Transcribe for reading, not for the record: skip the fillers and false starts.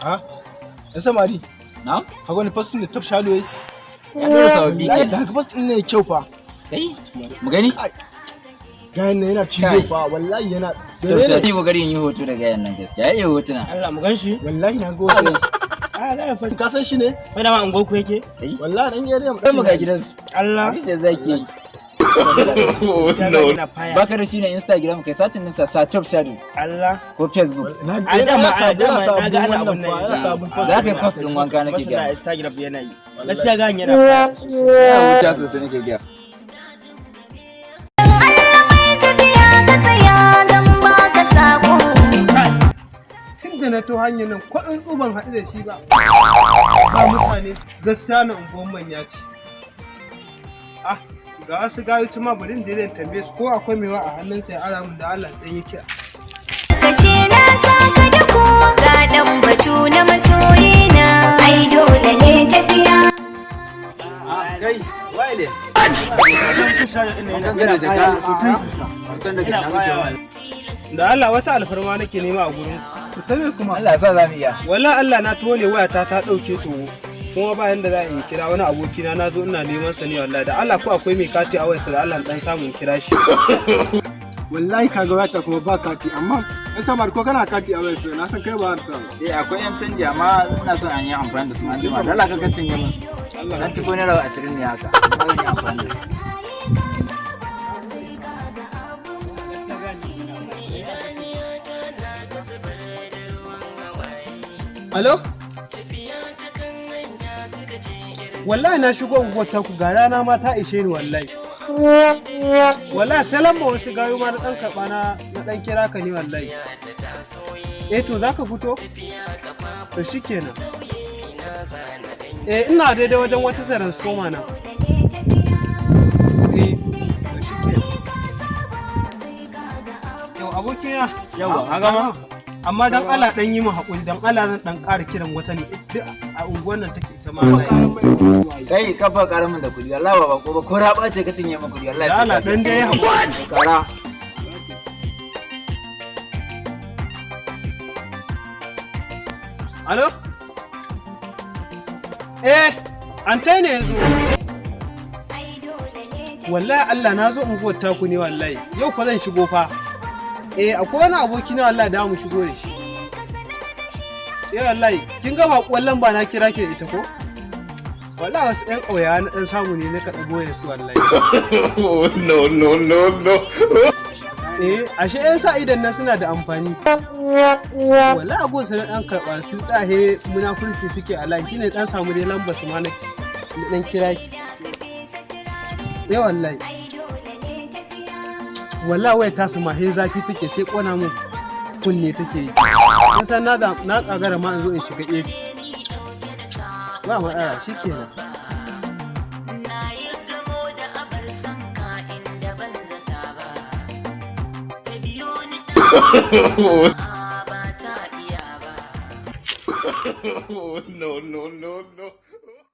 Ha? Yan samari, Na? ka wani posting da Top Shalo yayi? Ya dora sababbi Wallahi kenan. da haka posting ne kyau fa. Kai, mu gani? Gayan nan yana cizo Kai. fa, wallahi yana. To Sai sai ne. yi kokarin yin hoto da gayan nan gaskiya. Ya iya hotuna. Allah, mu gan shi. Wallahi na ga hoton shi. A ga ya fa. Ka san shi ne? Wai dama unguwar ku yake? Kai, Wallahi dan area mu. kai mu ga gidansu. Allah. Abin da zaki yi. Ya ga yana faya. Baka da shi ne Instagram, kai searching ɗinsa sa Top Shadow Allah. ko Facebook. Na A dama a dama na ga ana wannan abun nan. fa, yana sabon post. Za ka yi course ɗin wanka nake Wasu na gaya. Instagram yana yi. Gaskiya ga yana faya sosai. Ya wuce sosai nake gaya. Allah mai tafiya, ka tsaya, zan baka sako. Tun da na to hanyar nan, ko tsuntsu ban haɗu da shi ba. Ba mutane, gaskiya na unguwan manya ce. Ah, ga wasu gayu ma, bari in je zan tambaye su ko akwai mai wa a hannunsa ya ara mun da Allah dan yi kira. Ka ce na saka da kowa ga dan batu na masoyina, ai dole ne tafiya. Kai, waye? Yana Kan da jaka. sosai. San daga Yana ina muke faya. ba. Da Allah, wata alfarma nake nema a gurin Ku tare kuma. Allah ya sa za mu iya. Wallahi Allah, na tone wayata ta ɗauke tsoro. Kuma ba yanda za a yi kira wani abokina, na zo ina neman sa ne wallahi. Da Allah, ko akwai mai kati a wayarsa, da Allah dan samun kira shi. Wallahi ka ga wata kuma ba kati, amma yan samari, ko kana kati a wayar, na san kai ba har sa ba. Eh, akwai yan canji, amma ina son an yi amfani da su an jima. Da Allah ka canje min. Dan ci ko ₦20 ne haka. Amma zan yi amfani da su. Alo? Wallahi na shigo unguwar taku, ga rana ma ta ishe ni wallahi. Wallahi sai lamba wasu gayu ma na dan karɓa, na dan kira ka ne wallahi. Eh to, zaka fito? To shikenan. Eh, ina daidai wajen wata transformer na. Eh, to shikenan. Yau abokina. Yawwa, ka gama? Amma dan Allah dan yi mu haƙuri, dan Allah zan dan ƙara kiran wata ne duk a unguwar nan take ita ma wallahi. Kai, kafa karamin da kuɗi. Allah ba bako ba, ko raba ce ka cinye min kuɗi wallahi. Da Allah dan dai haƙuri. Kara. Alo? Eh, an tai ne yanzu. Wallahi Allah, na zo unguwar taku ne wallahi. Yau fa zan shigo fa. Eh, akwai wani aboki na wallahi da mu shigo da shi. Eh wallahi, kin ga baƙuwar lamba na kira ki da ita ko? Wallahi wasu ƴan ƙauya na ɗan samu ne na karɓi goyen su wallahi. No, no, no, no. Eh, ashe ƴan sa idan nan suna da amfani. Wallahi abun sa na ɗan karɓa su tsahe munafurci suke a layi, shine ɗan samu dai lambar su ma na ɗan kira ki. Eh wallahi. Wallahi waya ta su ma sai zafi take, sai ƙona mun kunne take yi. Kun san na tsagara ma in zo in shiga AC. Ba matsala, shikenan. Na yi gamo da abar sonka inda ban zata ba. Ta biyo ni ta ba ta iya ba. No, no, no, no.